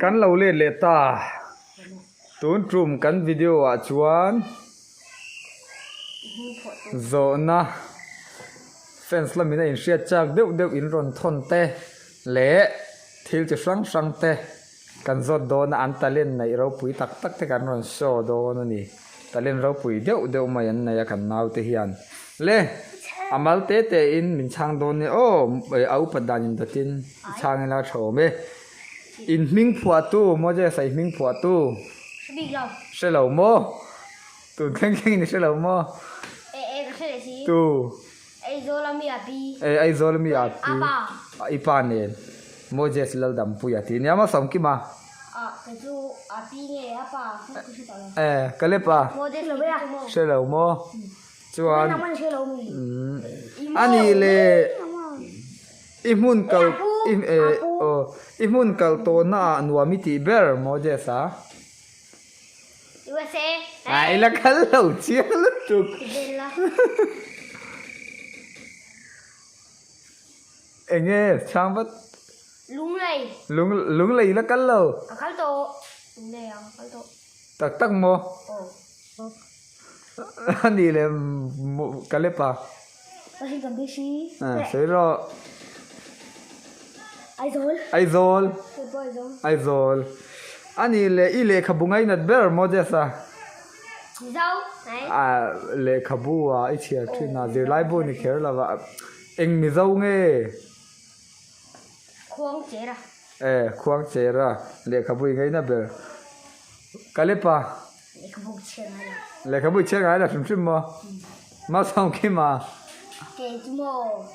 Kan lo let leh ta. Tun tum kan video ah chuan zawhna fans lamin a inhriat chak deuh deuh in rawn thawn te leh thil chi hrang hrang te kan zawt dawn a, an talent neih ropui tak tak te kan rawn show dawn a ni. Talent ropui deuh deuh mai an nei a kan naute hian. Le a mal te te in min chhang dawn nia aw a upat dan in dawtin i chhang ila tha awm e. In hming phuahtu Moses-a i hming phuahtu hre lo maw? Tun thleng thleng in i hre lo maw? Tu E Aizawl ami a pi i pa nen Moses Laldampuia tih nia maw Sawmkima? E Kalepa hre lo maw? Chuan a nih leh i hmun kal e aw i hmun kal tawhna ah nuam i tih ber Moses a? USA. A ila kal lo chiang lutuk. Enge chhang vat. Lunglei. Lung lunglei ila kal lo. Ka kal tawh. Lunglei ah ka kal tawh. Tak tak maw? Aw. A nih leh Kalepa. Washington DC. Sawi rawh. Aizawl. Aizawl. Aizawl. A nih leh i lehkhabu ngainat ber Moses-a. Mizo. A lehkhabu a i chhiar thin a zirlaibu ni kher lo a eng Mizo nge? Khuangchera. E Khuangchera lehkhabu i ngaina ber. Kalepa. Lehkhabu i chhiar ngai lo. Lehkhabu i chhiar ngai lo hrim hrim maw? Malsawm Kim a. Kei chu maw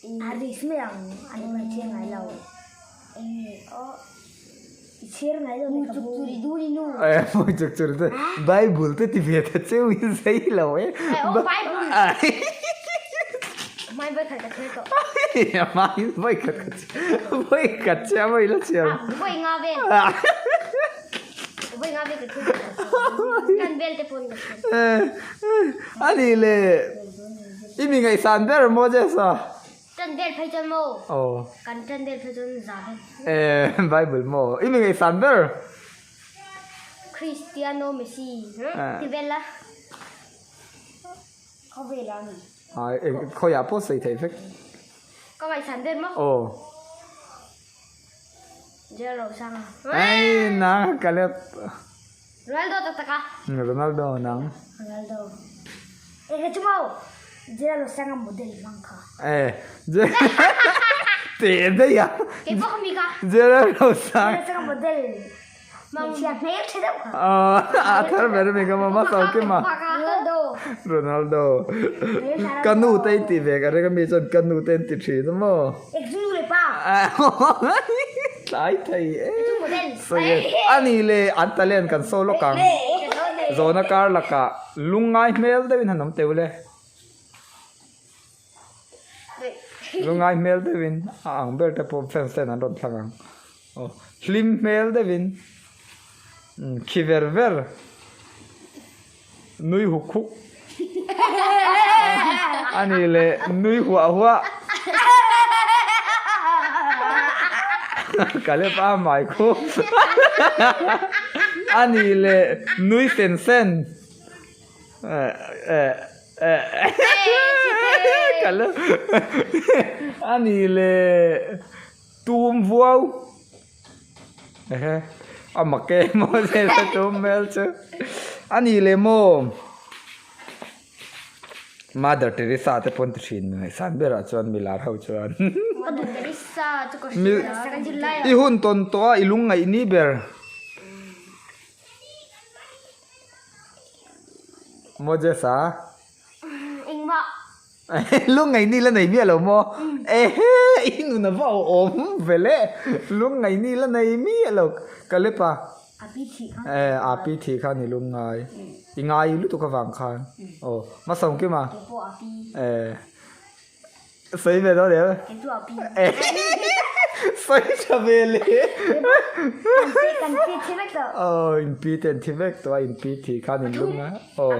a risk mai ang a ni mai chhiar ngai lo. Eng aw i chhiar ngai lo lehkhabu. Mu chuk churi dur i nu. Eh mu chuk churi dur. Bible te ti ve ta cheu i zei lo e. Eh aw Bible. Mai vawi khat ka chhiar tawh. Mai vawi khat ka chhiar. Vawi khat chiah maw i la chhiar. Vawi nga vel. A nih le i mi ngaihsan ber Moses a. Aw. Eh Bible maw i mi ngaihsan ber. Khawiah pawh sawi theih vek. Aw. Ei nang Caleb. Ronaldo tak tak a. Ronaldo nang. Ronaldo. E ka chu mau. Jero sanga model mang kha. Eh. Te dei a. Ke pawh ka mi kha. Jero sang. Jero sanga model. Mang chia hmel tha deuh kha. A thar ber mi ka mama sau kim a. Ronaldo. Ronaldo. Ka nu te in ti ve ka ring a mi chuan ka nu te in ti thin a maw. Ek chu nu le pa. Tlai thei e. Sawi a ni le an talent kan saw lawk ang. Zawhna kar lakah lungngai hmel deuhin han awm teuh le. Lungngai hmel deuhin a ang ber te pawh fans ten an rawn thlang ang. Aw hlim hmel deuhin khi ver ver nui huk huk a ni leh nui huah huah ka lep a mai khu a ni leh nui sen sen. A ni le tum vuau ehe a mak e maw zet a tum hmel chu a ni le maw Mother Teresa te pawn ti thin ngaihsan berah chuan milar ho chuan i hun tawn tawh a i lungngaih ni ber. Moses a? Engmah. Lungngaih ni la nei miah lo maw? Ehe i nun a va awm ve le. Lungngaih ni la nei miah lo. Ka lep a. A pi thih khan. Eh a pi thih khan i lungngai. I ngai lutuk avang khan. Aw hmasawm kim a. Kei pawh a pi. Eh. Sawi ve dawn em? Kei chu a pi. Sawi tha ve le. Kan pi kan pi thi vek tawh. Aw in pi te an thi vek tawh a in pi thih khan in lung a aw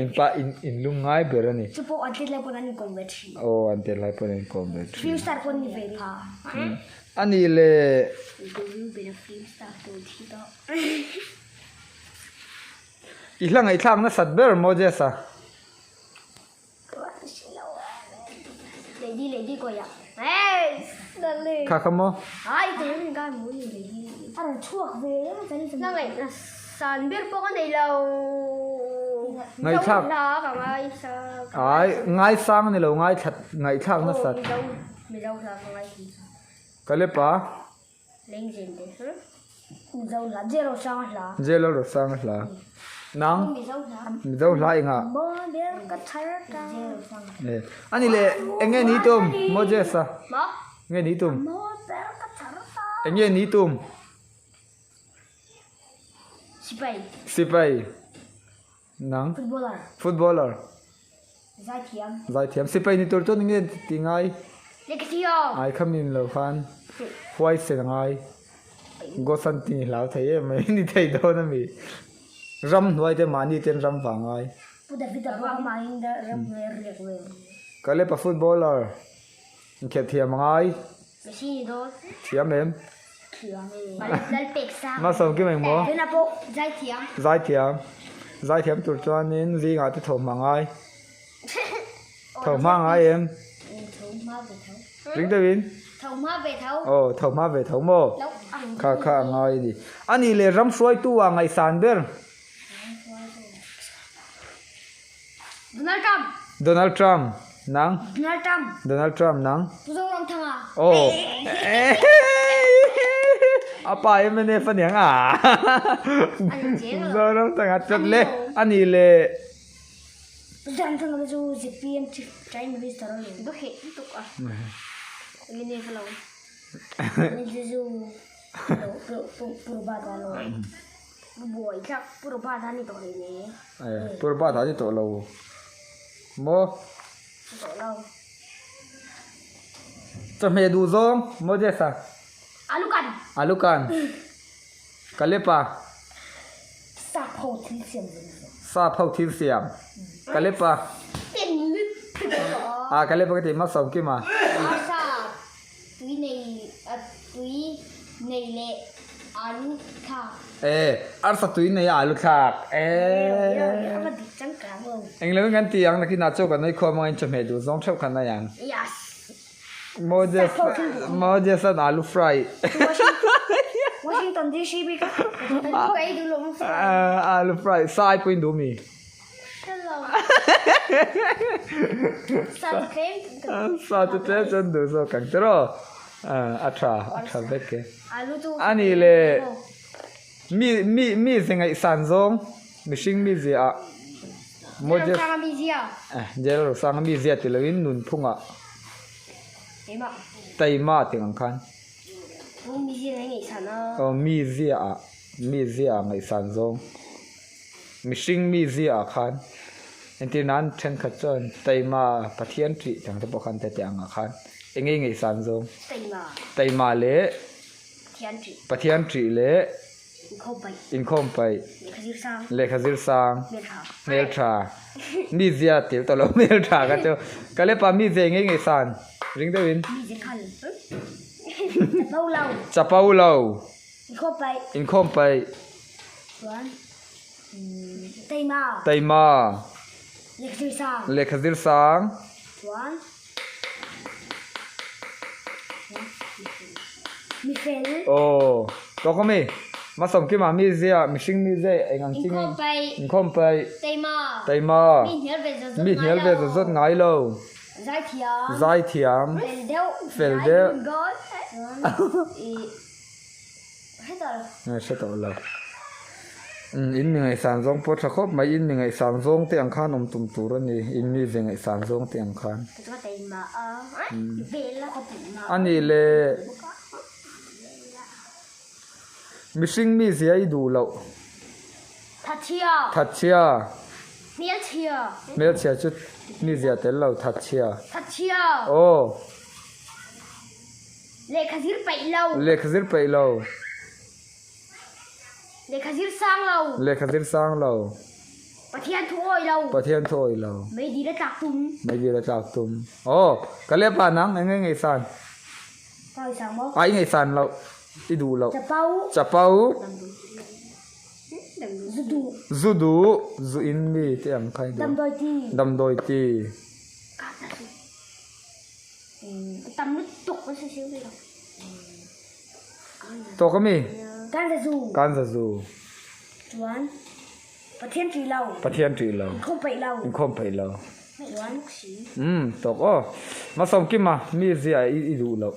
in pa in in lung ngai ber a ni. Chu pawh an tet lai pawn an inkawm ve thin. Aw an tet lai pawn an inkawm ve thin. Film star pawn ni ve pha. A nih leh. I hla ngaihthlak nasat ber Moses-a. Kha kha maw? Ngaihthlak ai ngaisang ni lo ngaithla ngaihthlak nasat. Kalepa. Jail a Rosanga hla. Nang Mizo hla engah? Ani leh enge ni tum Moses a? Enge ni tum? Enge ni tum? Sipai. Sipai. Nang? Footballer. Footballer. Zaithiam. Zaithiam. Sipai ni tur chuan enge ti ngai? Lehkhathiam. Ai kha min lo khan huaisen a ngai. Gosan ti hlau thei em mai ni thei dawn a mi. Ram hnuai te mahni ten ram vang ngai. Pu David a pawh mahni ram hnuai a riak ve. Kalep a footballer. Inkhelh thiam a ngai. Messi ni dawn. Thiam em? Thiam e. Lalpek sang. Malsawm kim eng maw? Tuna pawh zaithiam. Zaithiam. Zaithiam tur chuanin zingah te thawhhma ngai. Thawhhma ngai em? Thawhhma ve tho. Ring deuhin? Thawhhma ve tho. Aw, thawhhma ve tho maw? Kha kha a ngai a ni. A nih leh ram hruaitu ah ngaihsan ber. Donald Trump. Donald Trump nang. Donald Trump. Donald Trump nang. Pu Zoramthanga. Oh. A pa MNF a niang a. Zoramthanga chat le ani le. Pu Zoramthanga chu ZPM chief prime minister a ni. Do he tuk a. MNF lo. Ni chu Purba lo. Buai thlak Purba ta ni tawh hle. Purba ta ni tawh lo maw? Tawh lo. Chawhmeh duh zawng Moses a? Alu kan. Alu kan. Kalepa. Sap ho thil siam zawng zawng. Sap ho thil siam. Kalepa. A Kalepa ka ti Malsawmkima. Arsa tui nei tui nei leh alu thlak. E arsa tui nei a alu thlak e. A va dik changkang lo. Englo in kan ti ang nakin ah chaw kan ei khuam ang in chawhmeh duh zawng theuh khan a yang. Yes. Moses Moses an alu fry. Washington DC bik a. Alu ka ei duh lo maw fry. Alu fry sai pawh in duh mi. Sa chu tlem chuan duh zawk ang tiraw a tha a tha vek e. A nih leh mi mi mi ze ngaihsan zawng mihring mizia ah Moses Jail Rosanga mizia ti loin nunphungah taima tih ang khan aw mizia ah mizia ah ngaihsan zawng. Mihring mi ziaah khan entir nan thenkhat chuan taima Pathian ṭih tang te pawh khan tete angah khan eng nge ngaihsan zawng? Taima leh Pathian ṭih leh inkhawm paih lehkha zir sang hmelṭha mi zia tel tawh lo hmelṭha kha chu ka lepa mi zia eng nge ngaihsan ring deuhin chapo lo inkhawm paih. Chuan Taima. Taima. Lehkha zir sang. Lehkha zir sang. Chuan Mi fel. Aw, tawk a mi. Hmasawm kima mi zia, mihring mi zia eng ang chi nge? Inkhawm paih. Inkhawm paih. Taima. Taima. Mi hnial ve zawt zawt ngai lo. Mi hnial ve zawt zawt ngai lo. Zaithiam. Zaithiam. Fel deuh. Fel deuh. Chuan i. Hre tawh lo. In mi ngaihsan zawng pawh tha khawp mai. In mi ngaihsan zawng te ang khan awm tum tur a ni. In mi ve ngaihsan zawng te ang khan. A nih le mihring mi zia i duh loh. Thatchhia. Hmelchhia chu mi zia tel lo thatchhia. Aw. Lehkha zir peih lo. Lehkha zir peih lo. Lehkha zir sang lo. Lehkha zir sang lo. Pathian thu awih lo. Pathian thu awih lo. Meidil a tlak tum. Meidil a tlak tum. Aw, ka leh pa nang eng nge ngei san? A i ngaihsan loh, i duh loh. Chapo. Zu duh, zu in mi te ang kha i duh. Damdawi ti. Tawk a mi? Kanza zu. Pathian ṭih lo. Pathian ṭih lo. Inkhawm peih lo. Inkhawm peih lo. Umm tawk aw. Masawmkima mi zia i duh loh.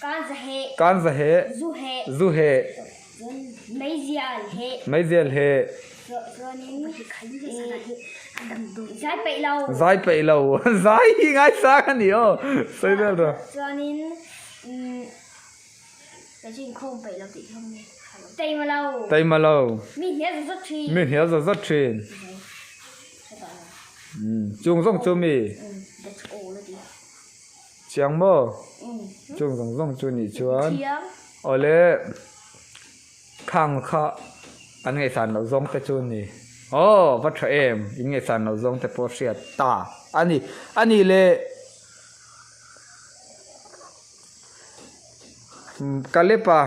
Kan za heh. Kan za heh. Zu heh. Zu heh. Chuan meizial heh. Meizial heh. Chuanin zai peih lo. Zai peih lo. Zai hi ngaisang a ni aw. Sawi vel rawh. Chuanin Kei chu inkhawm peih lo tih hi awm Taima lo. Taima lo. Mi hnial za zawt thin. Mi hnial za zawt thin. Chung zawng chu mi. That's all a ti. Chiang maw? Chung zawng zawng chu nih chuan. Chiang. Awle khang kha an ngaihsan loh zawng te chu ni. Aw va tha em in ngaihsan loh zawng te pawh hriat ta a ni. A nih leh. Kalepa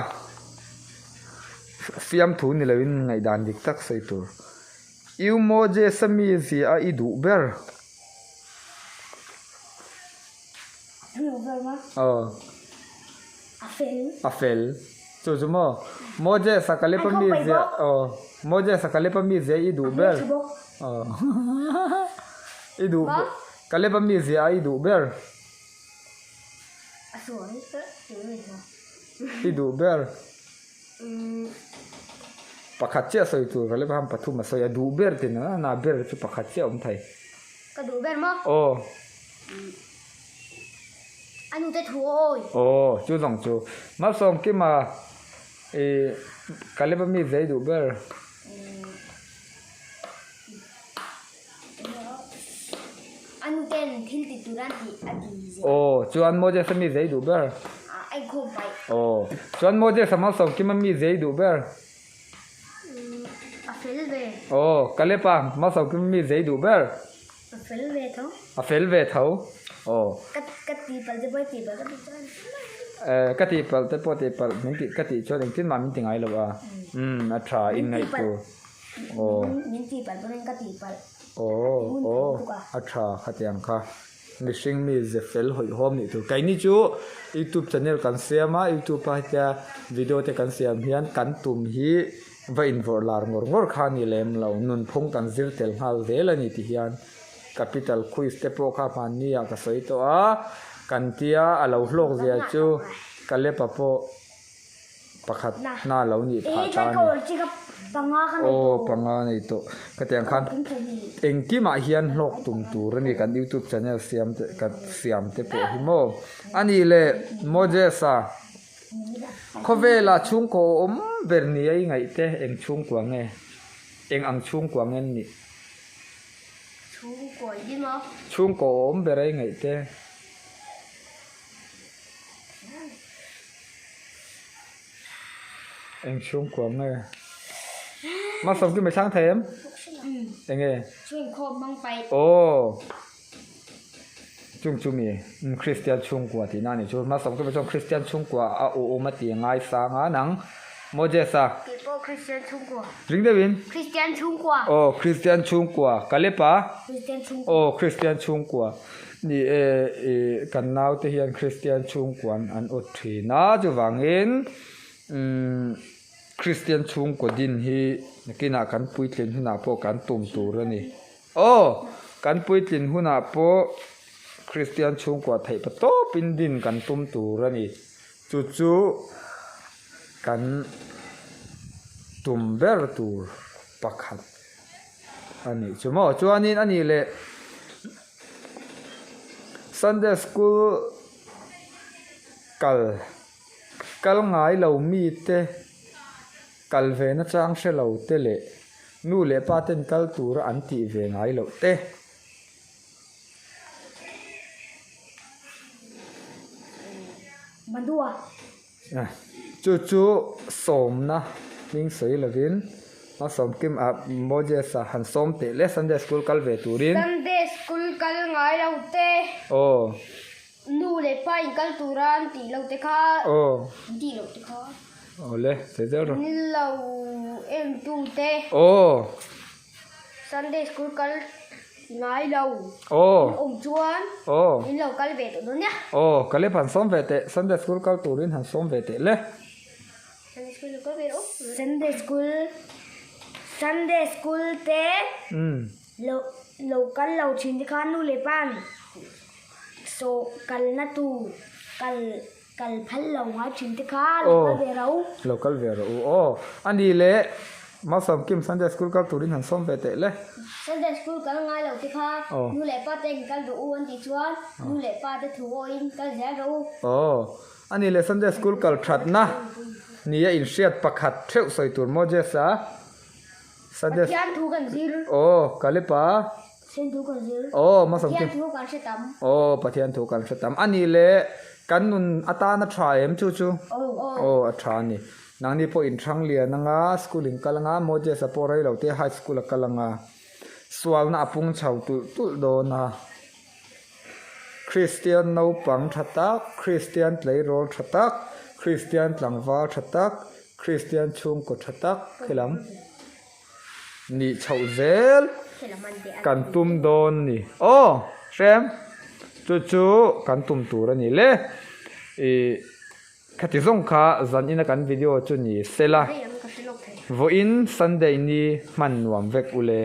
fiamthu ni loin ngaihdan dik tak sawi tur. U Moses-a mizia a i duh ber. Aw. A fel. Chu chu maw? Moses-a Kalepa mizia aw Moses-a Kalepa mizia i duh ber. Aw i duh Kalepa mizia a i duh ber. I duh ber. Pakhat chiah sawi tur ka lep a, pathum a sawi a, duh ber tih na na ber chu pakhat chiah a awm thei. Ka duh ber maw? Aw. A nute thu awi. Aw, chu zawng chu. Malsawmkima i ka lep a mi zei duh ber. A nuten thil ti tur an tih a ti zel. Aw, chuan Moses a mi zei duh ber? A inkhawm paih. Aw, chuan Moses a Malsawmkima mi zei duh ber? A fel ve. Aw, Kalepa Malsawmkima mi zei duh ber? A fel ve tho. A fel ve tho. Aw. Ka ka tihpalh te pawh i tihpalh ka tih chuan. Eh, ka tihpalh te pawh tihpalh min tih ka tih chuan engtin mah min ti ngai lo a. Umm, a tha inngaih tur. Aw. Min tihpalh pawhin ka tihpalh. Aw, aw, a tha khatiang kha. Mihring mi ze fel hawihhawm nih tur. Keini chu youtube channel kan siam a, youtube a hetia video te kan siam hian kan tum hi va invawrh lar ngawr ngawr kha a ni lem lo. Nunphung kan zir tel nghal zel a ni ti hian capital quiz te pawh kha hmanni ah ka sawi tawh a, kan tia a lo hlawk zia chu Kalepa pawh. Pakhat hna lo nih phah ta a ni. Aw panga nei tawh. Ka tiang khan engkimah hian hlawk tum tur a ni kan youtube channel siam te kan siam te pawh hi maw. A nih leh Moses-a khawvelah chhungkaw awm ber ni a i ngaih te eng chhungkua nge? Eng ang chhungkua nge an nih? Chhungkaw awm ber a i ngaih te. Eng chhungkua nge? Malsawm kim i chhang thei em? Eng nge? Chhungkhaw hmang paih. Aw. Chung chu mi Kristian chhungkua tihna a nih chu. Malsawm kim chuan Kristian chhungkua a awm a ti ngai sang a nang Moses-a. Kei pawh Kristian chhungkua. Ring deuhin. Kristian chhungkua. Aw Kristian chhungkua. Kalepa. Kristian chhungkua. Aw Kristian chhungkua. Ni e, ih kan naute hian Kristian chhungkuan an awt thin a, chuvangin umm Kristian chhungkaw din hi nakinah kan puitlin hunah pawh kan tum tur a ni. Aw, kan puitlin hunah pawh Kristian chhungkua theih pa tawpin din kan tum tur a ni. Chu chu kan tum ber tur pakhat. A nih chu maw? Chuanin a nih leh Sunday school kal kal ngai lo mite kal ve na chang hre lo te leh nu leh pa ten kal tura an tih ve ngai loh te. Chu chu sawmna hming sawi lovin a sawmkim ah Moses a han sawm teh le Sunday school kal ve turin. Sunday school kal ngai lo te. Aw. Nu leh. leh pa in kal tura an tih loh te kha. Aw. An tih loh te kha. Awle, sawi zel rawh. Min lo en tu te. Aw. Sunday school kal ngai lo. Aw. In awm chuan. Aw. In lo kal ve tawh dawn nia. Aw, Caleb han sawm ve teh. Sunday school kal turin han sawm ve teh le. Sunday school lo kal ve rawh. Sunday school Sunday school te. Umm. Lo lo kal lo thin te khan nu leh pa an sawh kalna tur kal kal phal lo ngai thin te kha lo kal ve rawh u. Lo kal ve rawh u aw. A ni le Malsawm Kim Sunday school kal turin han sawm ve teh le. Sunday school kal ngai lo te kha nu leh pa te in kal rawh u an tih chuan nu leh pa te thu awhin kal zel rawh u. Aw. A ni le Sunday school kal thatna nia inhriat pakhat theuh sawi tur maw Jess-a? Sunday Pathian thu kan zir. Aw, Kalipa. Pathian thu kan zir. Aw, Masawm Pathian thu kan hre tam. Aw, Pathian thu kan hre tam. A nih le, kan nun atana tha em chu chu? Aw. Aw, a tha a ni. Nangni pawh inhrang lian anga, school in kal anga, Moses-a pawh rei lo te high school a kal anga, sualna a pung chho tulh tulh dawn a. Kristian naupang tha tak, Kristian tleirawl tha tak, Kristian tlangval tha tak, Kristian chhungkaw tha tak khilam nih chhoh zel kan tum dawn ni. Aw hrem chu chu kan tum tur a ni le. Ih khati zawng kha zan ina kan video chu ni sela. Vawiin Sunday ni hman nuam vek ule.